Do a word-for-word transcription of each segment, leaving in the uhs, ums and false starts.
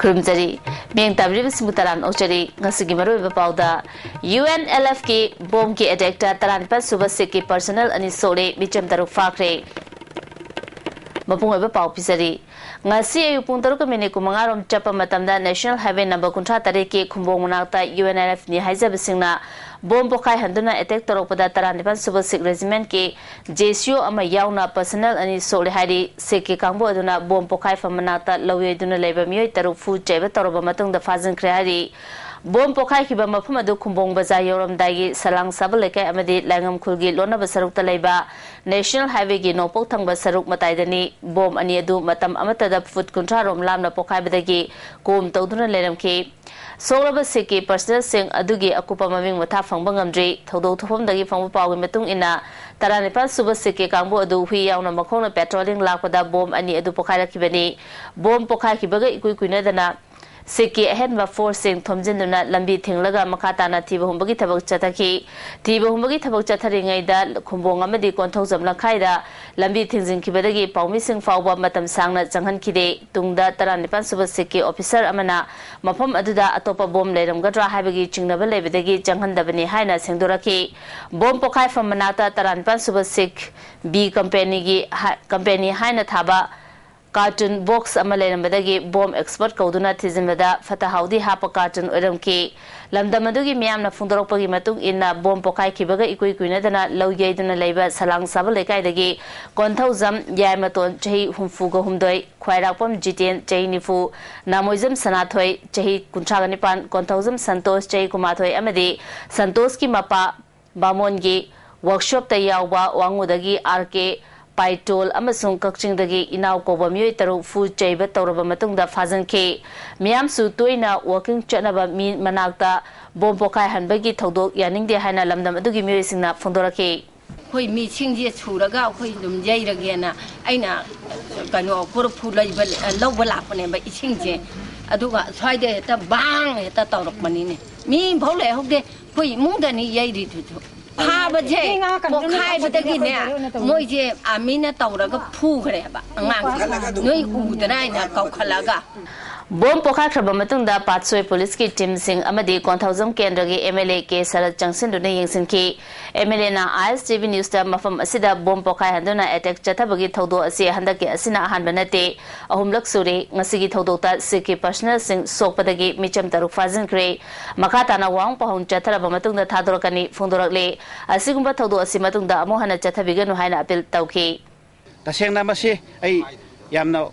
ꯈꯨꯔꯨꯝꯖꯔꯤ꯫ ꯃꯤꯌꯦꯡ ꯇꯥꯕꯤꯔꯤꯕꯁꯤꯡꯕꯨ ꯇꯔꯥꯝꯅ ꯑꯣꯛꯆꯔꯤ꯫ ꯉꯁꯤꯒꯤ ꯃꯔꯨꯑꯣꯏꯕ ꯄꯥꯎꯗ, ꯌꯨ ꯑꯦꯟ ꯑꯦꯜ ꯑꯦꯐꯀꯤ ꯕꯣꯝꯒꯤ ꯑꯦꯇꯦꯛꯇ ꯇꯔꯥꯅꯤꯄꯥꯟ ꯁꯨꯕ ꯁꯤꯈꯀꯤ ꯄꯔꯁꯅꯦꯜ ꯑꯅꯤ ꯁꯣꯛꯂꯦ, ꯃꯤꯆꯝ ꯇꯔꯨꯛ ꯐꯥꯈ꯭ꯔꯦ꯫ ꯃꯄꯨꯡ ꯑꯣꯏꯕ ꯄꯥꯎ ꯄꯤꯖꯔꯤ꯫ ꯉꯁꯤ ꯑꯌꯨꯛ ꯄꯨꯡ ꯇꯔꯨꯛꯀ ꯃꯤꯅꯤꯠ ꯀꯨꯟꯃꯉꯥ ꯔꯣꯝ ꯆꯠꯄ ꯃꯇꯝꯗ ꯅꯦꯁꯅꯦꯜ ꯍꯥꯏꯋꯦ ꯅꯝꯕꯔ ꯀꯨꯟꯊ꯭ꯔꯥ ꯇꯔꯦꯠꯀꯤ ꯈꯨꯝꯕꯣꯡ ꯃꯅꯥꯛꯇ ꯌꯨ ꯑꯦꯟ ꯑꯦꯜ ꯑꯦꯐꯅꯤ ꯍꯥꯏꯖꯕꯁꯤꯡꯅ ꯕꯣꯝ ꯄꯣꯈꯥꯏꯍꯟꯗꯨꯅ ꯑꯦꯇꯦꯛ ꯇꯧꯔꯛꯄꯗ ꯇꯔꯥꯅꯤꯄꯥꯟ ꯁꯨꯕ ꯁꯤꯈ ꯔꯦꯖꯤꯃꯦꯟꯠꯀꯤ ꯖꯦ ꯁꯤ ꯑꯣ ꯑꯃ ꯌꯥꯎꯅ ꯄꯔꯁꯅꯦꯜ ꯑꯅꯤ ꯁꯣꯛꯂꯦ ꯍꯥꯏꯔꯤ꯫ ꯁꯤꯈꯀꯤ ꯀꯥꯡꯕꯨ ꯑꯗꯨꯅ ꯕꯣꯝ ꯄꯣꯈꯥꯏꯐꯝ ꯃꯅꯥꯛꯇ ꯂꯧ ꯌꯩꯗꯨꯅ ꯂꯩꯕ ꯃꯤꯑꯣꯏ ꯇꯔꯨꯛ ꯐꯨ ꯆꯩꯕ ꯇꯧꯔꯕ ꯃꯇꯨꯡꯗ ꯐꯥꯖꯤꯟꯈ꯭ꯔꯦ ꯍꯥꯏꯔꯤ꯫ ꯕꯣꯝ ꯄꯣꯈꯥꯏꯈꯤꯕ ꯃꯐꯝ ꯑꯗꯨ ꯈꯨꯝꯕꯣꯡ ꯕꯖꯥꯔ ꯌꯧꯔꯝꯗꯥꯏꯒꯤ ꯁꯂꯥꯡ ꯁꯥꯕ ꯂꯩꯀꯥꯏ ꯑꯃꯗꯤ ꯂꯥꯏꯉꯝ ꯈꯨꯜꯒꯤ ꯂꯣꯟꯅꯕ ꯁꯔꯨꯛꯇ ꯂꯩꯕ ꯅꯦꯁꯅꯦꯜ ꯍꯥꯏꯋꯦꯒꯤ ꯅꯣꯡꯄꯣꯛ ꯊꯪꯕ ꯁꯔꯨꯛ ꯃꯇꯥꯏꯗꯅꯤ꯫ ꯕꯣꯝ ꯑꯅꯤ ꯑꯗꯨ ꯃꯇꯝ ꯑꯃꯠꯇꯗ ꯐꯨꯠ ꯀꯨꯟꯊ꯭ꯔꯥ ꯔꯣꯝ ꯂꯥꯞꯅ ꯄꯣꯈꯥꯏꯕꯗꯒꯤ ꯀꯣꯝ ꯇꯧꯗꯨꯅ ꯂꯩꯔꯝꯈꯤ꯫ ꯁꯣꯛꯂꯕ ꯁꯤꯈꯀꯤ ꯄꯔꯁꯅꯦꯜꯁꯤꯡ ꯑꯗꯨꯒꯤ ꯑꯀꯨꯞꯄ ꯃꯃꯤꯡ ꯃꯊꯥ ꯐꯪꯕ ꯉꯝꯗ꯭ꯔꯤ꯫ ꯊꯧꯗꯣꯛ ꯊꯣꯛꯐꯝꯗꯒꯤ ꯐꯪꯕ ꯄꯥꯎꯒꯤ ꯃꯇꯨꯡ ꯏꯟꯅ, ꯇꯔꯥꯅꯤꯄꯥꯟ ꯁꯨꯕ ꯁꯤꯈꯀꯤ ꯀꯥꯡꯕꯨ ꯑꯗꯨ ꯍꯨꯏ ꯌꯥꯎꯅ ꯃꯈꯣꯡꯅ ꯄꯦꯇ꯭ꯔꯣꯂꯤꯡ ꯂꯥꯛꯄꯗ ꯕꯣꯝ ꯑꯅꯤ ꯑꯗꯨ ꯄꯣꯈꯥꯏꯔꯛꯈꯤꯕꯅꯤ꯫ ꯕꯣꯝ ꯄꯣꯈꯥꯏꯈꯤꯕꯒ ꯏꯀꯨꯏ ꯀꯨꯏꯅꯗꯅ ꯁꯤꯈꯀꯤ ꯑꯍꯦꯟꯕ ꯐꯣꯔꯁꯁꯤꯡ ꯊꯣꯝꯖꯤꯟꯗꯨꯅ ꯂꯝꯕꯤ ꯊꯤꯡꯂꯒ ꯃꯈꯥ ꯇꯥꯅ ꯊꯤꯕ ꯍꯨꯝꯕꯒꯤ ꯊꯕꯛ ꯆꯠꯊꯈꯤ꯫ ꯊꯤꯕ ꯍꯨꯝꯕꯒꯤ ꯊꯕꯛ ꯆꯠꯊꯔꯤꯉꯩꯗ ꯈꯨꯝꯕꯣꯡ ꯑꯃꯗꯤ ꯀꯣꯟꯊꯧꯖꯝ ꯂꯝꯈꯥꯏꯗ ꯂꯝꯕꯤ ꯊꯤꯡꯖꯤꯟꯈꯤꯕꯗꯒꯤ ꯄꯥꯎꯃꯤꯁꯤꯡ ꯐꯥꯎꯕ ꯃꯇꯝ ꯁꯥꯡꯅ ꯆꯪꯍꯟꯈꯤꯗꯦ꯫ ꯇꯨꯡꯗ ꯇꯔꯥꯅꯤꯄꯥꯟ ꯁꯨꯕ ꯁꯤꯈꯀꯤ ꯑꯣꯐꯤꯁꯔ ꯑꯃꯅ ꯃꯐꯝ ꯑꯗꯨꯗ ꯑꯇꯣꯞꯄ ꯕꯣꯝ ꯂꯩꯔꯝꯒꯗ꯭ꯔꯥ ꯍꯥꯏꯕꯒꯤ ꯆꯤꯡꯅꯕ ꯂꯩꯕꯗꯒꯤ ꯆꯪꯍꯟꯗꯕꯅꯤ ꯍꯥꯏꯅ ꯁꯦꯡꯗꯣꯔꯛꯈꯤ꯫ ꯕꯣꯝ ꯄꯣꯈꯥꯏꯐꯝ ꯃꯅꯥꯛꯇ ꯇꯔꯥꯅꯤꯄꯥꯟ ꯁꯨꯕ ꯁꯤꯈ ꯕꯤ ꯀꯝꯄꯦꯅꯤꯒꯤ ꯍꯥ-, ꯀꯝꯄꯦꯅꯤ ꯍꯥꯏꯅ ꯊꯥꯕ ꯀꯥꯔꯇꯨꯟ ꯕꯣꯛꯁ ꯑꯃ ꯂꯩꯔꯝꯕꯗꯒꯤ ꯕꯣꯝ ꯑꯦꯛꯁꯄꯔꯠ ꯀꯧꯗꯨꯅ ꯊꯤꯖꯤꯟꯕꯗ ꯐꯠꯇ ꯍꯥꯎꯗꯤ ꯍꯥꯞꯄ ꯀꯥꯔꯇꯨꯟ ꯑꯣꯏꯔꯝꯈꯤ꯫ ꯂꯝꯗꯝ ꯑꯗꯨꯒꯤ ꯃꯤꯌꯥꯝꯅ ꯐꯣꯡꯗꯣꯔꯛꯄꯒꯤ ꯃꯇꯨꯡ ꯏꯟꯅ, ꯕꯣꯝ ꯄꯣꯈꯥꯏꯈꯤꯕꯒ ꯏꯀꯨꯏ ꯀꯨꯏꯅꯗꯅ ꯂꯧ ꯌꯩꯗꯨꯅ ꯂꯩꯕ ꯁꯂꯥꯡ ꯁꯥꯕ ꯂꯩꯀꯥꯏꯗꯒꯤ ꯀꯣꯟꯊꯧꯖꯝ ꯌꯥꯏꯃꯇꯣꯟ, ꯆꯍꯤ ꯍꯨꯝꯐꯨꯒ ꯍꯨꯝꯗꯣꯏ, ꯈ꯭ꯋꯥꯏꯔꯥꯛꯄꯝ ꯖꯤꯇꯦꯟ, ꯆꯍꯤ ꯅꯤꯐꯨ, ꯅꯥꯃꯣꯏꯖꯝ ꯁꯅꯥꯊꯣꯏ, ꯆꯍꯤ ꯀꯨꯟꯊ꯭ꯔꯥꯒ ꯅꯤꯄꯥꯟ, ꯀꯣꯟꯊꯧꯖꯝ ꯁꯟꯇꯣꯁ, ꯆꯍꯤ ꯀꯨꯟꯃꯥꯊꯣꯏ, ꯑꯃꯗꯤ ꯁꯟꯇꯣꯁꯀꯤ ꯃꯄꯥ ꯕꯥꯃꯣꯟꯒꯤ ꯋꯥꯔꯛꯁꯣꯞꯇ ꯌꯥꯎꯕ ꯋꯥꯉꯨꯗꯒꯤ ꯑꯥꯔ ꯀꯦ ꯄꯥꯏꯇꯣꯜ ꯑꯃꯁꯨꯡ ꯀꯛꯆꯤꯡꯗꯒꯤ ꯏꯅꯥꯎ ꯀꯧꯕ ꯃꯤꯑꯣꯏ ꯇꯔꯨꯛ ꯐꯨ ꯆꯩꯕ ꯇꯧꯔꯕ ꯃꯇꯨꯡꯗ ꯐꯥꯖꯤꯟꯈꯤ꯫ ꯃꯤꯌꯥꯝꯁꯨ ꯇꯣꯏꯅ ꯋꯥꯀꯤꯡ ꯆꯠꯅꯕ ꯃꯤ ꯃꯅꯥꯛꯇ ꯕꯣꯝ ꯄꯣꯈꯥꯏꯍꯟꯕꯒꯤ ꯊꯧꯗꯣꯛ ꯌꯥꯅꯤꯡꯗꯦ ꯍꯥꯏꯅ ꯂꯝꯗꯝ ꯑꯗꯨꯒꯤ ꯃꯤꯑꯣꯏꯁꯤꯡꯅ ꯐꯣꯡꯗꯣꯔꯛꯈꯤ꯫ ꯑꯩꯈꯣꯏ ꯃꯤꯁꯤꯡꯁꯦ ꯁꯨꯔꯒ ꯑꯩꯈꯣꯏ ꯑꯗꯨꯝ ꯌꯩꯔꯒꯦꯅ ꯑꯩꯅ ꯀꯩꯅꯣ ꯀꯣꯔꯐꯨ ꯂꯩꯕ, ꯂꯧꯕ ꯂꯥꯛꯄꯅꯦꯕ ꯏꯁꯤꯡꯁꯦ꯫ ꯑꯗꯨꯒ ꯁ꯭ꯋꯥꯏꯗ ꯍꯦꯛꯇ ꯕꯥꯡ ꯍꯦꯛꯇ ꯇꯧꯔꯛꯄꯅꯤꯅꯦ꯫ ꯃꯤ ꯑꯃꯐꯥꯎ ꯂꯩꯍꯧꯗꯦ꯫ ꯑꯩꯈꯣꯏ ꯏꯃꯨꯡꯗꯅꯤ ꯌꯩꯔꯤꯗꯨꯁꯨ꯫ ꯐꯥꯕꯁꯦ ꯄꯣꯈꯥꯏꯕꯗꯒꯤꯅꯦ, ꯃꯣꯏꯁꯦ ꯑꯥꯔꯃꯤꯅ ꯇꯧꯔꯒ ꯐꯨꯈ꯭ꯔꯦꯕ ꯑꯉꯥꯡꯁꯦ꯫ ꯅꯣꯏ ꯎꯗꯅ ꯍꯥꯏꯅ ꯀꯧꯈꯠꯂꯒ꯫ ꯕꯣꯝ ꯄꯣꯈꯥꯏꯈ꯭ꯔꯕ ꯃꯇꯨꯡꯗ ꯄꯥꯠꯁꯣꯏ ꯄꯨꯂꯤꯁꯀꯤ ꯇꯤꯝꯁꯤꯡ ꯑꯃꯗꯤ ꯀꯣꯟꯊꯧꯖꯝ ꯀꯦꯟꯗ꯭ꯔꯒꯤ ꯑꯦꯝ ꯑꯦꯜ ꯑꯦ ꯀꯦ ꯁꯔꯠ ꯆꯪꯁꯤꯟꯗꯨꯅ ꯌꯦꯡꯁꯤꯟꯈꯤ꯫ ꯑꯦꯝ ꯑꯦꯜ ꯑꯦꯅ ꯑꯥꯏ ꯑꯦꯁ ꯇꯤ ꯚꯤ ꯅ꯭ꯌꯨꯁꯇ ꯃꯐꯝ ꯑꯁꯤꯗ ꯕꯣꯝ ꯄꯣꯈꯥꯏꯍꯟꯗꯨꯅ ꯑꯦꯇꯦꯛ ꯆꯠꯊꯕꯒꯤ ꯊꯧꯗꯣꯛ ꯑꯁꯤ ꯍꯟꯗꯛꯀꯤ ꯑꯁꯤꯅ ꯑꯍꯥꯟꯕ ꯅꯠꯇꯦ, ꯑꯍꯨꯝꯂꯛ ꯁꯨꯔꯦ꯫ ꯉꯁꯤꯒꯤ ꯊꯧꯗꯣꯛꯇ ꯁꯤꯈꯀꯤ ꯄꯔꯁꯅꯦꯜꯁꯤꯡ ꯁꯣꯛꯄꯗꯒꯤ ꯃꯤꯆꯝ ꯇꯔꯨꯛ ꯐꯥꯖꯤꯟꯈ꯭ꯔꯦ꯫ ꯃꯈꯥ ꯇꯥꯅ ꯋꯥꯍꯪ ꯄꯥꯎꯍꯪ ꯆꯠꯊꯔꯕ ꯃꯇꯨꯡꯗ ꯊꯥꯗꯣꯔꯛꯀꯅꯤ ꯐꯣꯡꯗꯣꯔꯛꯂꯦ꯫ ꯑꯁꯤꯒꯨꯝꯕ ꯊꯧꯗꯣꯛ ꯑꯁꯤ ꯃꯇꯨꯡꯗ ꯑꯃꯨꯛ ꯍꯟꯅ ꯆꯠꯊꯕꯤꯒꯅꯨ ꯍꯥꯏꯅ ꯑꯄꯤꯜ ꯇꯧꯈꯤ꯫ ꯇꯁꯦꯡꯅ ꯃꯁꯤ ꯑꯩ ꯌꯥꯝꯅ,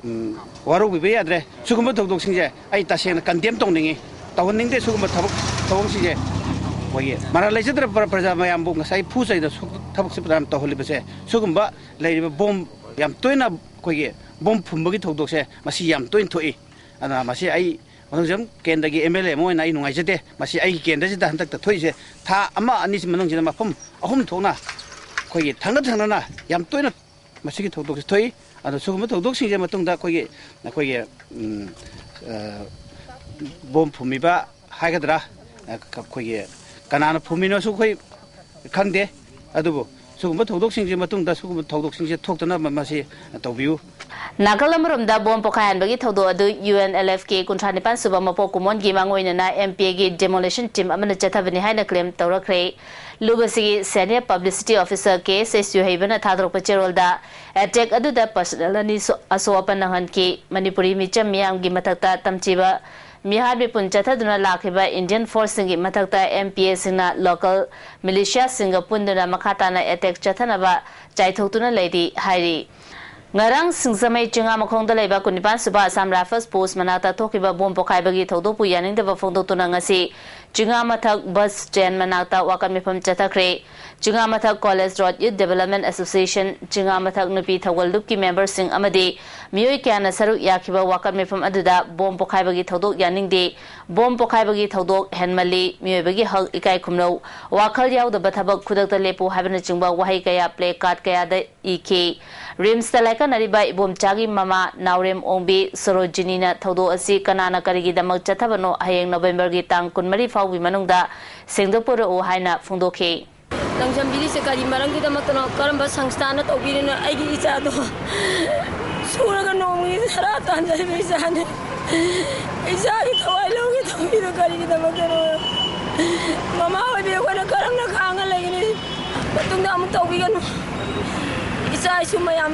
ꯎꯝ, ꯋꯥꯔꯧꯕꯤꯕ ꯌꯥꯗ꯭ꯔꯦ꯫ ꯁꯤꯒꯨꯝꯕ ꯊꯧꯗꯣꯛꯁꯤꯡꯁꯦ ꯑꯩ ꯇꯁꯦꯡꯅ ꯀꯟꯗꯦꯝ ꯇꯧꯅꯤꯡꯉꯤ, ꯇꯧꯍꯟꯅꯤꯡꯗꯦ꯫ ꯁꯤꯒꯨꯝꯕ ꯊꯕꯛ ꯊꯧꯑꯣꯡꯁꯤꯡꯁꯦ ꯑꯩꯈꯣꯏꯒꯤ ꯃꯔꯥꯜ ꯂꯩꯖꯗ꯭ꯔꯕ ꯄ꯭ꯔ-, ꯄ꯭ꯔꯖꯥ ꯃꯌꯥꯝꯕꯨ ꯉꯁꯥꯏ ꯐꯨ ꯆꯩꯗꯅ ꯁꯣꯛ-, ꯊꯕꯛꯁꯤ ꯃꯌꯥꯝ ꯇꯧꯍꯜꯂꯤꯕꯁꯦ, ꯁꯤꯒꯨꯝꯕ ꯂꯩꯔꯤꯕ ꯕꯣꯝ ꯌꯥꯝ ꯇꯣꯏꯅ ꯑꯩꯈꯣꯏꯒꯤ ꯕꯣꯝ ꯐꯨꯝꯕꯒꯤ ꯊꯧꯗꯣꯛꯁꯦ ꯃꯁꯤ ꯌꯥꯝ ꯇꯣꯏꯅ ꯊꯣꯛꯏ꯫ ꯑꯗꯨꯅ ꯃꯁꯤ ꯑꯩ ꯃꯅꯨꯡꯖꯝ ꯀꯦꯟꯗ꯭ꯔꯒꯤ ꯑꯦꯝ ꯑꯦꯜ ꯑꯦ ꯑꯃ ꯑꯣꯏꯅ ꯑꯩ ꯅꯨꯡꯉꯥꯏꯖꯗꯦ꯫ ꯃꯁꯤ ꯑꯩꯒꯤ ꯀꯦꯟꯗ꯭ꯔꯁꯤꯗ ꯍꯟꯗꯛꯇ ꯊꯣꯛꯏꯁꯦ ꯊꯥ ꯑꯃ ꯑꯅꯤꯁꯤ ꯃꯅꯨꯡꯁꯤꯗ ꯃꯐꯝ ꯑꯍꯨꯝ ꯊꯣꯛꯅ ꯑꯩꯈꯣꯏꯒꯤ ꯊꯪꯅ ꯊꯪꯅꯅ ꯌꯥꯝ ꯇꯣꯏꯅ ꯃꯁꯤꯒꯤ ꯊꯧꯗꯣꯛꯁꯤ ꯊꯣꯛꯏ꯫ ꯑꯗꯣ ꯁꯤꯒꯨꯝꯕ ꯊꯧꯗꯣꯛꯁꯤꯡꯁꯦ ꯃꯇꯨꯡꯗ ꯑꯩꯈꯣꯏꯒꯤ, ꯑꯩꯈꯣꯏꯒꯤ, ꯎꯝ, ꯑ, ꯕꯣꯝ ꯐꯨꯝꯃꯤꯕ ꯍꯥꯏꯒꯗ꯭ꯔꯥ, ꯑ, ꯑꯩꯈꯣꯏꯒꯤ ꯀꯅꯥꯅ ꯐꯨꯝꯃꯤꯅꯣꯁꯨ ꯑꯩꯈꯣꯏ ꯈꯪꯗꯦ꯫ ꯑꯗꯨꯕꯨ ꯁꯤꯒꯨꯝꯕ ꯊꯧꯗꯣꯛꯁꯤꯡꯁꯤ ꯃꯇꯨꯡꯗ ꯁꯤꯒꯨꯝꯕ ꯊꯧꯗꯣꯛꯁꯤꯡꯁꯦ ꯊꯣꯛꯇꯅꯕ ꯃꯁꯤ ꯇꯧꯕꯤꯌꯨ꯫ ꯅꯥꯀꯜ ꯑꯃꯔꯣꯝꯗ ꯕꯣꯝ ꯄꯣꯈꯥꯏꯍꯟꯕꯒꯤ ꯊꯧꯗꯣꯛ ꯑꯗꯨ ꯌꯨ ꯑꯦꯟ ꯑꯦꯜ ꯑꯦꯐ ꯀꯦ ꯀꯨꯟꯊ꯭ꯔꯥ ꯅꯤꯄꯥꯟ ꯁꯨꯕ ꯃꯄꯣꯛ ꯀꯨꯝꯑꯣꯟꯒꯤ ꯃꯥꯡꯑꯣꯏꯅꯅ ꯑꯦꯝ ꯄꯤ ꯑꯦꯒꯤ demolition team ꯑꯃꯅ ꯆꯠꯊꯕꯅꯤ ꯍꯥꯏꯅ claim ꯇꯧꯔꯛꯈ꯭ꯔꯦ꯫ ꯂꯨꯞ ꯑꯁꯤꯒꯤ senior publicity officer ꯀꯦ ꯑꯦꯁ ꯑꯦꯁ ꯌꯨꯍꯩꯕꯅ ꯊꯥꯗꯣꯔꯛꯄ ꯆꯦꯔꯣꯜꯗ, attack ꯑꯗꯨꯗ personnel ꯑꯅꯤ ꯁꯣ-, ꯑꯁꯣꯛ ꯑꯄꯟ ꯅꯪꯍꯟꯈꯤ꯫ ꯃꯅꯤꯄꯨꯔꯤ ꯃꯤꯆꯝ ꯃꯤꯌꯥꯝꯒꯤ ꯃꯊꯛꯇ ꯇꯝꯊꯤꯕ ꯃꯤꯍꯥꯠ ꯃꯤꯄꯨꯟ ꯆꯠꯊꯗꯨꯅ ꯂꯥꯛꯈꯤꯕ Indian force ꯁꯤꯡꯒꯤ ꯃꯊꯛꯇ ꯑꯦꯝ ꯄꯤ ꯑꯦ ꯁꯤꯡꯅ local militia ꯁꯤꯡꯒ ꯄꯨꯟꯗꯨꯅ ꯃꯈꯥ ꯇꯥꯅ attack ꯆꯠꯊꯅꯕ ꯆꯥꯏꯊꯣꯛꯇꯨꯅ ꯂꯩꯔꯤ ꯍꯥꯏꯔꯤ꯫ ꯉꯔꯥꯡ ꯁꯤꯡꯖꯃꯩ ꯆꯤꯡꯉꯥꯃꯈꯣꯡꯗ ꯂꯩꯕ ꯀꯨꯟꯅꯤꯄꯥꯟ ꯁꯨꯕ Assam Rifles post ꯃꯅꯥꯛꯇ ꯊꯣꯛꯈꯤꯕ ꯕꯣꯝ ꯄꯣꯈꯥꯏꯕꯒꯤ ꯊꯧꯗꯣꯛꯄꯨ ꯌꯥꯅꯤꯡꯗꯕ ꯐꯣꯡꯗꯣꯛꯇꯨꯅ ꯉꯁꯤ ꯆꯤꯡꯉꯥꯃꯊꯛ bus stand ꯃꯅꯥꯛꯇ ꯋꯥꯀꯠ ꯃꯤꯐꯝ ꯆꯠꯊꯈ꯭ꯔꯦ꯫ ꯆꯤꯡꯉꯥꯃꯊꯛ College Road Youth Development Association, ꯆꯤꯡꯉꯥꯃꯊꯛ ꯅꯨꯄꯤ ꯊꯧꯒꯜ ꯂꯨꯞꯀꯤ member ꯁꯤꯡ ꯑꯃꯗꯤ ꯃꯤꯑꯣꯏ ꯀꯌꯥꯅ ꯁꯔꯨꯛ ꯌꯥꯈꯤꯕ ꯋꯥꯀꯠ ꯃꯤꯐꯝ ꯑꯗꯨꯗ ꯕꯣꯝ ꯄꯣꯈꯥꯏꯕꯒꯤ ꯊꯧꯗꯣꯛ ꯌꯥꯅꯤꯡꯗꯦ, ꯕꯣꯝ ꯄꯣꯈꯥꯏꯕꯒꯤ ꯊꯧꯗꯣꯛ ꯍꯦꯟꯃꯜꯂꯤ, ꯃꯤꯑꯣꯏꯕꯒꯤ ꯍꯛ ꯏꯀꯥꯏ ꯈꯨꯝꯅꯧ, ꯋꯥꯈꯜ ꯌꯥꯎꯗꯕ ꯊꯕꯛ ꯈꯨꯗꯛꯇ ꯂꯦꯞꯄꯨ ꯍꯥꯏꯕꯅꯆꯤꯡꯕ ꯋꯥꯍꯩ ꯀꯌꯥ placard ꯀꯌꯥꯗ ꯏꯈꯤ꯫ ꯔꯤꯝꯁꯇ ꯂꯥꯏꯀꯠꯅꯔꯤꯕ ꯏꯕꯣꯝꯆꯥꯒꯤ ꯃꯃꯥ ꯅꯥꯎꯔꯦꯝ ꯑꯣꯡꯕꯤ ꯁꯣꯔꯣꯖꯤꯅꯤꯅ ꯊꯧꯗꯣꯛ ꯑꯁꯤ ꯀꯅꯥꯅ ꯀꯔꯤꯒꯤꯗꯃꯛ ꯆꯠꯊꯕꯅꯣ ꯍꯌꯦꯡ ꯅꯕꯦꯝꯕꯔꯒꯤ ꯇꯥꯡ ꯀꯨꯟꯃꯔꯤ ꯐꯥꯎꯒꯤ ꯃꯅꯨꯡꯗ ꯁꯦꯡꯗꯣꯛꯄꯤꯔꯛꯎ ꯍꯥꯏꯅ ꯐꯣꯡꯗꯣꯛꯈꯤ꯫ ꯂꯪꯖꯝꯕꯤꯔꯤꯁꯦ ꯀꯔꯤ ꯃꯔꯝꯒꯤꯗꯃꯛꯇꯅꯣ? ꯀꯔꯝꯕ ꯁꯪꯁꯊꯥꯅ ꯇꯧꯕꯤꯔꯤꯅꯣ? ꯑꯩꯒꯤ ꯏꯆꯥꯗꯣ ꯁꯨꯔꯒ ꯅꯣꯡꯃꯒꯤ ꯁꯔꯥ ꯇꯥꯟꯖꯔꯤꯕ ꯏꯆꯥꯅꯤ꯫ ꯏꯆꯥꯒꯤ ꯊꯋꯥꯏ ꯂꯧꯒꯦ ꯇꯧꯕꯤꯗꯣ ꯀꯔꯤꯒꯤꯗꯃꯛꯇꯅꯣ? ꯃꯃꯥ ꯑꯣꯏꯕꯤ ꯑꯩꯈꯣꯏꯅ ꯀꯔꯝꯅ ꯈꯥꯡꯉ ꯂꯩꯒꯅꯤ? ꯃꯇꯨꯡꯗ ꯑꯃꯨꯛ ꯇꯧꯕꯤꯒꯅꯨ꯫ ꯏꯆꯥ ꯏꯁꯨ ꯃꯌꯥꯝ,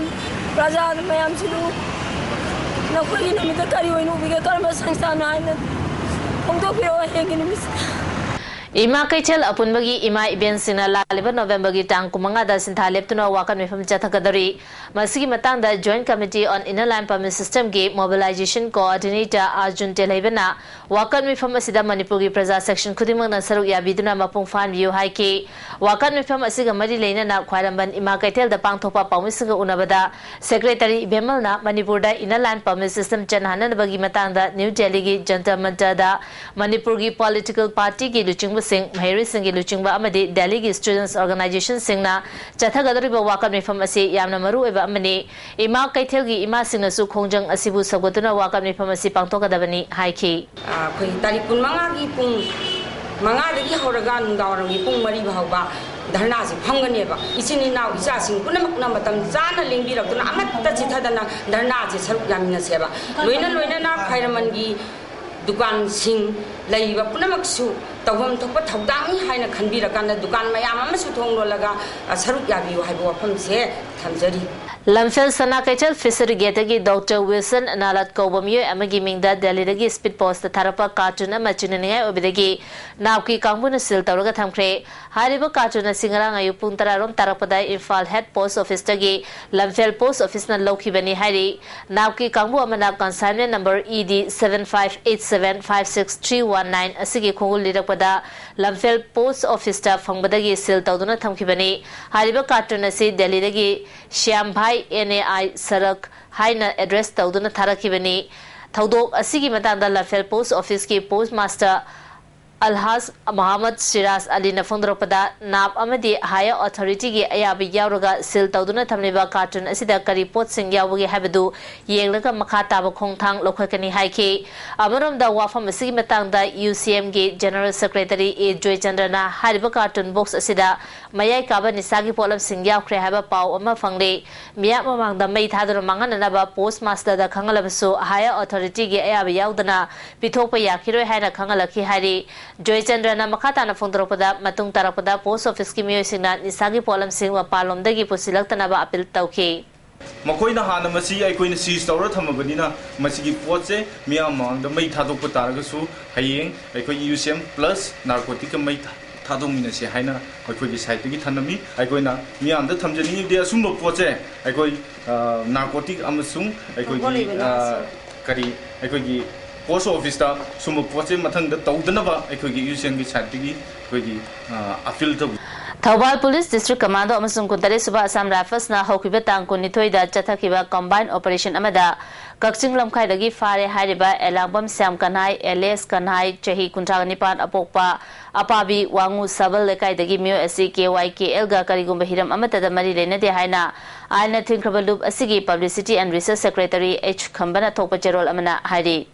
ꯄ꯭ꯔꯖꯥ ꯃꯌꯥꯝꯁꯤꯕꯨ ꯅꯈꯣꯏꯒꯤ ꯅꯨꯃꯤꯠꯇ ꯀꯔꯤ ꯑꯣꯏꯅ ꯎꯕꯤꯒꯦ? ꯀꯔꯝꯕ ꯁꯪꯁꯊꯥꯟꯅꯣ ꯍꯥꯏꯅ ꯐꯣꯡꯗꯣꯛꯄꯤꯔꯛꯑꯣ ꯍꯌꯦꯡꯒꯤ ꯅꯨꯃꯤꯠꯁꯤꯗ꯫ ꯏꯃꯥ ꯀꯩꯊꯦꯜ ꯑꯄꯨꯟꯕꯒꯤ ꯏꯃꯥ ꯏꯕꯦꯟꯁꯤꯡꯅ ꯂꯥꯛꯂꯤꯕ ꯅꯣꯕꯦꯝꯕꯔꯒꯤ ꯇꯥꯡ ꯀꯨꯟꯃꯉꯥꯗ ꯁꯤꯟꯊꯥ ꯂꯦꯞꯇꯨꯅ ꯋꯥꯀꯠ ꯃꯤꯐꯝ ꯆꯠꯊꯒꯗꯧꯔꯤ꯫ ꯃꯁꯤꯒꯤ ꯃꯇꯥꯡꯗ Joint Committee on Inner Line Permit Systemꯒꯤ Mobilization Coordinator Arjun ꯇꯦꯜꯍꯩꯕꯅ ꯋꯥꯀꯠ ꯃꯤꯐꯝ ꯑꯁꯤꯗ ꯃꯅꯤꯄꯨꯔꯒꯤ ꯄ꯭ꯔꯖꯥ section ꯈꯨꯗꯤꯡꯃꯛꯅ ꯁꯔꯨꯛ ꯌꯥꯕꯤꯗꯨꯅ ꯃꯄꯨꯡ ꯐꯥꯍꯟꯕꯤꯌꯨ ꯍꯥꯏꯈꯤ꯫ ꯋꯥꯀꯠ ꯃꯤꯐꯝ ꯑꯁꯤꯒ ꯃꯔꯤ ꯂꯩꯅꯅ ꯈ꯭ꯋꯥꯏꯔꯝꯕꯟ ꯏꯃꯥ ꯀꯩꯊꯦꯜꯗ ꯄꯥꯡꯊꯣꯛꯄ ꯄꯥꯎꯃꯤꯁꯤꯡꯒ ꯎꯅꯕꯗ Secretary ꯏꯕꯦꯝꯃꯜꯅ ꯃꯅꯤꯄꯨꯔꯗ Inner Line Permit System ꯆꯠꯅꯍꯟꯅꯕꯒꯤ ꯃꯇꯥꯡꯗ ꯅ꯭ꯌꯨ ꯗꯦꯜꯂꯤꯒꯤ ꯖꯟꯇꯔ ꯃꯟꯇꯔꯗ ꯃꯅꯤꯄꯨꯔꯒꯤ political partyꯒꯤ ꯂꯨꯆꯤꯡꯕꯁꯤꯡ, ꯃꯍꯩꯔꯣꯏꯁꯤꯡꯒꯤ ꯂꯨꯆꯤꯡꯕ ꯑꯃꯗꯤ ꯗꯦꯜꯂꯤꯒꯤ students organizationꯁꯤꯡꯅ ꯆꯠꯊꯒꯗꯧꯔꯤꯕ ꯋꯥꯀꯠ ꯃꯤꯐꯝ ꯑꯁꯤ ꯌꯥꯝꯅ ꯃꯔꯨ ꯑꯣꯏꯕ ꯑꯃꯅꯤ꯫ ꯏꯃꯥ ꯀꯩꯊꯦꯜꯒꯤ ꯏꯃꯥꯁꯤꯡꯅꯁꯨ ꯈꯣꯡꯖꯪ ꯑꯁꯤꯕꯨ ꯁꯧꯒꯠꯇꯨꯅ ꯋꯥꯀꯠ ꯃꯤꯐꯝ ꯑꯁꯤ ꯄꯥꯡꯊꯣꯛꯀꯗꯕꯅꯤ ꯍꯥꯏꯈꯤ꯫ ꯑꯩꯈꯣꯏ ꯇꯥꯔꯤꯛ ꯀꯨꯟꯃꯉꯥꯒꯤ ꯄꯨꯡ ꯃꯉꯥꯗꯒꯤ ꯍꯧꯔꯒ ꯅꯨꯡꯗꯥꯡꯋꯥꯏꯔꯝꯒꯤ ꯄꯨꯡ ꯃꯔꯤ ꯐꯥꯎꯕ ꯙꯔꯅꯥꯁꯦ ꯐꯝꯒꯅꯦꯕ꯫ ꯏꯆꯤꯟ ꯏꯅꯥꯎ ꯏꯆꯥꯁꯤꯡ ꯄꯨꯝꯅꯃꯛꯅ ꯃꯇꯝ ꯆꯥꯅ ꯂꯦꯡꯕꯤꯔꯛꯇꯨꯅ ꯑꯃꯠꯇ ꯆꯤꯊꯗꯅ ꯙꯔꯅꯥꯁꯦ ꯁꯔꯨꯛ ꯌꯥꯃꯤꯟꯅꯁꯦꯕ꯫ ꯂꯣꯏꯅ ꯂꯣꯏꯅꯅ ꯈ꯭ꯋꯥꯏꯔꯝꯕꯟꯒꯤ ꯗꯨꯀꯥꯟꯁꯤꯡ ꯂꯩꯔꯤꯕ ꯄꯨꯝꯅꯃꯛꯁꯨ ꯇꯧꯐꯝ ꯊꯣꯛꯄ ꯊꯧꯗꯥꯡꯅꯤ ꯍꯥꯏꯅ ꯈꯟꯕꯤꯔꯀꯥꯟꯗ ꯗꯨꯀꯥꯟ ꯃꯌꯥꯝ ꯑꯃꯁꯨ ꯊꯣꯡ ꯂꯣꯜꯂꯒ, ꯑ, ꯁꯔꯨꯛ ꯌꯥꯕꯤꯌꯨ ꯍꯥꯏꯕ ꯋꯥꯐꯝꯁꯦ ꯊꯝꯖꯔꯤ꯫ ꯂꯝꯐꯦꯜ ꯁꯅꯥ ꯀꯩꯊꯦꯜ Fishery Gateꯇꯒꯤ Doctor Wilson Nalat ꯀꯧꯕ ꯃꯤꯑꯣꯏ ꯑꯃꯒꯤ ꯃꯤꯡꯗ ꯗꯦꯜꯂꯤꯗꯒꯤ speed postꯇ ꯊꯥꯔꯛꯄ carton ꯑꯃ ꯆꯤꯡꯅꯅꯤꯡꯉꯥꯏ ꯑꯣꯏꯕꯗꯒꯤ ꯅꯥꯞꯀꯤ ꯀꯥꯡꯕꯨꯅ seal ꯇꯧꯔꯒ ꯊꯝꯈ꯭ꯔꯦ꯫ ꯍꯥꯏꯔꯤꯕ carton ꯑꯁꯤ ꯉꯔꯥꯡ ꯑꯌꯨꯛ ꯄꯨꯡ ꯇꯔꯥꯔꯣꯝ ꯇꯥꯔꯛꯄꯗ ꯏꯝꯐꯥꯜ head post officeꯇꯒꯤ ꯂꯝꯐꯦꯜ post officeꯅ ꯂꯧꯈꯤꯕꯅꯤ ꯍꯥꯏꯔꯤ꯫ ꯅꯥꯞꯀꯤ ꯀꯥꯡꯕꯨ ꯑꯃꯅ consignment number E D seven five eight seven five six three one nine ꯑꯁꯤꯒꯤ ꯈꯣꯡꯒꯨꯜ ꯂꯤꯔꯛꯄꯗ ꯂꯝꯐꯦꯜ post officeꯇ ꯐꯪꯕꯗꯒꯤ seal ꯇꯧꯗꯨꯅ ꯊꯝꯈꯤꯕꯅꯤ꯫ ꯍꯥꯏꯔꯤꯕ carton ꯑꯁꯤ ꯗꯦꯜꯂꯤꯗꯒꯤ ꯁ꯭ꯌꯥꯝ ꯚꯥꯏ N A I ꯁꯔꯛ ꯍꯥꯏꯅ address ꯇꯧꯗꯨꯅ ꯊꯥꯔꯛꯈꯤꯕꯅꯤ꯫ ꯊꯧꯗꯣꯛ ꯑꯁꯤꯒꯤ ꯃꯇꯥꯡꯗ ꯂꯝꯐꯦꯜ post officeꯀꯤ post master ꯑꯜꯍꯥꯖ ꯃꯣꯍꯥꯃꯗ ꯁꯤꯔꯥꯖ ꯑꯂꯤꯅ ꯐꯣꯡꯗꯣꯔꯛꯄꯗ, ꯅꯥꯞ ꯑꯃꯗꯤ ꯍꯥꯌꯔ ꯑꯣꯊꯣꯔꯤꯇꯤꯒꯤ ꯑꯌꯥꯕ ꯌꯥꯎꯔꯒ ꯁꯤꯜ ꯇꯧꯗꯨꯅ ꯊꯝꯂꯤꯕ ꯀꯥꯔꯇꯨꯟ ꯑꯁꯤꯗ ꯀꯔꯤ ꯄꯣꯠꯁꯤꯡ ꯌꯥꯎꯕꯒꯦ ꯍꯥꯏꯕꯗꯨ ꯌꯦꯡꯂꯒ ꯃꯈꯥ ꯇꯥꯕ ꯈꯣꯡꯊꯥꯡ ꯂꯧꯈꯠꯀꯅꯤ ꯍꯥꯏꯈꯤ꯫ ꯑꯃꯔꯣꯝꯗ, ꯋꯥꯐꯝ ꯑꯁꯤꯒꯤ ꯃꯇꯥꯡꯗ ꯌꯨ ꯁꯤ ꯑꯦꯝꯒꯤ ꯖꯦꯅꯔꯦꯜ ꯁꯦꯀ꯭ꯔꯦꯇꯔꯤ ꯑꯦ ꯖꯣꯏꯆꯟꯗ꯭ꯔꯅ ꯍꯥꯏꯔꯤꯕ ꯀꯥꯔꯇꯨꯟ ꯕꯣꯛꯁ ꯑꯁꯤꯗ ꯃꯌꯥꯏ ꯀꯥꯕ ꯅꯤꯁꯥꯒꯤ ꯄꯣꯠꯂꯝꯁꯤꯡ ꯌꯥꯎꯈ꯭ꯔꯦ ꯍꯥꯏꯕ ꯄꯥꯎ ꯑꯃ ꯐꯪꯂꯤ꯫ ꯃꯤꯌꯥꯝ ꯃꯃꯥꯡꯗ ꯃꯩ ꯊꯥꯗꯨꯅ ꯃꯥꯡꯍꯟꯅꯅꯕ ꯄꯣꯁ ꯃꯥꯁꯇꯔꯗ ꯈꯪꯍꯜꯂꯕꯁꯨ, ꯍꯥꯌꯔ ꯑꯣꯊꯣꯔꯤꯇꯤꯒꯤ ꯑꯌꯥꯕ ꯌꯥꯎꯗꯅ ꯄꯤꯊꯣꯛꯄ ꯌꯥꯈꯤꯔꯣꯏ ꯍꯥꯏꯅ ꯈꯪꯍꯜꯂꯛꯈꯤ ꯍꯥꯏꯔꯤ꯫ ꯖꯣꯏꯆꯟꯗ꯭ꯔꯅ ꯃꯈꯥ ꯇꯥꯅ ꯐꯣꯡꯗꯣꯔꯛꯄꯗ, ꯃꯇꯨꯡ ꯇꯥꯔꯛꯄꯗ ꯄꯣꯁ ꯑꯣꯐꯤꯁꯀꯤ ꯃꯤꯑꯣꯏꯁꯤꯡꯅ ꯅꯤꯁꯥꯒꯤ ꯄꯣꯠꯂꯝꯁꯤꯡ ꯃꯄꯥꯟꯂꯣꯝꯗꯒꯤ ꯄꯨꯁꯤꯜꯂꯛꯇꯅꯕ ꯑꯄꯤꯜ ꯇꯧꯈꯤ꯫ ꯃꯈꯣꯏꯅ ꯍꯥꯟꯅ ꯃꯁꯤ ꯑꯩꯈꯣꯏꯅ ꯁꯤꯖ ꯇꯧꯔ ꯊꯝꯃꯕꯅꯤꯅ, ꯃꯁꯤꯒꯤ ꯄꯣꯠꯁꯦ ꯃꯤꯌꯥꯝ ꯃꯃꯥꯡꯗ ꯃꯩ ꯊꯥꯗꯣꯛꯄ ꯇꯥꯔꯒꯁꯨ, ꯍꯌꯦꯡ ꯑꯩꯈꯣꯏ ꯌꯨ ꯁꯤ ꯑꯦꯝ ꯄ꯭ꯂꯁ ꯅꯥꯔꯀꯣꯇꯤꯛꯀ ꯃꯩ ꯊꯥ-, ꯊꯥꯗꯣꯛꯃꯤꯟꯅꯁꯦ ꯍꯥꯏꯅ ꯑꯩꯈꯣꯏꯒꯤ ꯁꯥꯏꯠꯇꯒꯤ ꯊꯝꯂꯝꯃꯤ꯫ ꯑꯩꯈꯣꯏꯅ ꯃꯤꯌꯥꯝꯗ ꯊꯝꯖꯅꯤꯡꯉꯤꯕꯗꯤ, ꯑꯁꯨꯝꯕ ꯄꯣꯠꯁꯦ ꯑꯩꯈꯣꯏ, ꯑ, ꯅꯥꯔꯀꯣꯇꯤꯛ ꯑꯃꯁꯨꯡ ꯑꯩꯈꯣꯏꯒꯤ, ꯊꯣꯛꯂꯤꯕ ꯑ, ꯅꯥꯔꯁꯤꯡ꯫ ꯀꯔꯤ, ꯑꯩꯈꯣꯏꯒꯤ ꯄꯣꯁ ꯑꯣꯐꯤꯁꯇ ꯁꯨꯝꯕ ꯄꯣꯠꯁꯦ ꯃꯊꯪꯗ ꯇꯧꯗꯅꯕ ꯑꯩꯈꯣꯏꯒꯤ ꯌꯨ ꯁꯤ ꯑꯦꯝꯒꯤ ꯁꯥꯏꯠꯇꯒꯤ ꯑꯩꯈꯣꯏꯒꯤ, ꯑ, ꯑꯄꯤꯜ ꯇꯧꯕꯤ꯫ ꯊꯧꯕꯥꯜ ꯄꯨꯂꯤꯁ ꯗꯤꯁꯇ꯭ꯔꯤꯛ ꯀꯃꯥꯟꯗꯣ ꯑꯃꯁꯨꯡ ꯀꯨꯟꯇꯔꯦꯠ ꯁꯨꯕ ꯑꯁꯥꯝ ꯔꯥꯏꯐꯜꯁꯅ ꯍꯧꯈꯤꯕ ꯇꯥꯡ ꯀꯨꯟꯅꯤꯊꯣꯏꯗ ꯆꯠꯊꯈꯤꯕ ꯀꯝꯕꯥꯏꯟ ꯑꯣꯄꯔꯦꯁꯟ ꯑꯃꯗ ꯀꯛꯆꯤꯡ ꯂꯝꯈꯥꯏꯗꯒꯤ ꯐꯥꯔꯦ ꯍꯥꯏꯔꯤꯕ ꯑꯦꯂꯥꯡꯕꯝ ꯁ꯭ꯌꯥꯝ ꯀꯟꯍꯥꯏ, ꯑꯦꯂꯤꯌꯥꯁ ꯀꯟꯍꯥꯏ, ꯆꯍꯤ ꯀꯨꯟꯊ꯭ꯔꯥ ꯅꯤꯄꯥꯟ ꯑꯄꯣꯛꯄ, ꯑꯄꯥꯕꯤ ꯋꯥꯉꯨ ꯁꯕꯜ ꯂꯩꯀꯥꯏꯗꯒꯤ ꯃꯤꯑꯣꯏ ꯑꯁꯤ ꯀꯦ ꯋꯥꯏ ꯀꯦ ꯑꯦꯜꯒ ꯀꯔꯤꯒꯨꯝꯕ ꯍꯤꯔꯝ ꯑꯃꯠꯇꯗ ꯃꯔꯤ ꯂꯩꯅꯗꯦ ꯍꯥꯏꯅ ꯑꯥꯏꯟꯅ ꯊꯤꯡꯈ꯭ꯔꯕ ꯂꯨꯞ ꯑꯁꯤꯒꯤ Publicity and Research Secretary H ꯈꯝꯕꯅ ꯊꯣꯛꯄ ꯆꯦꯔꯣꯜ ꯑꯃꯅ ꯍꯥꯏꯔꯤ꯫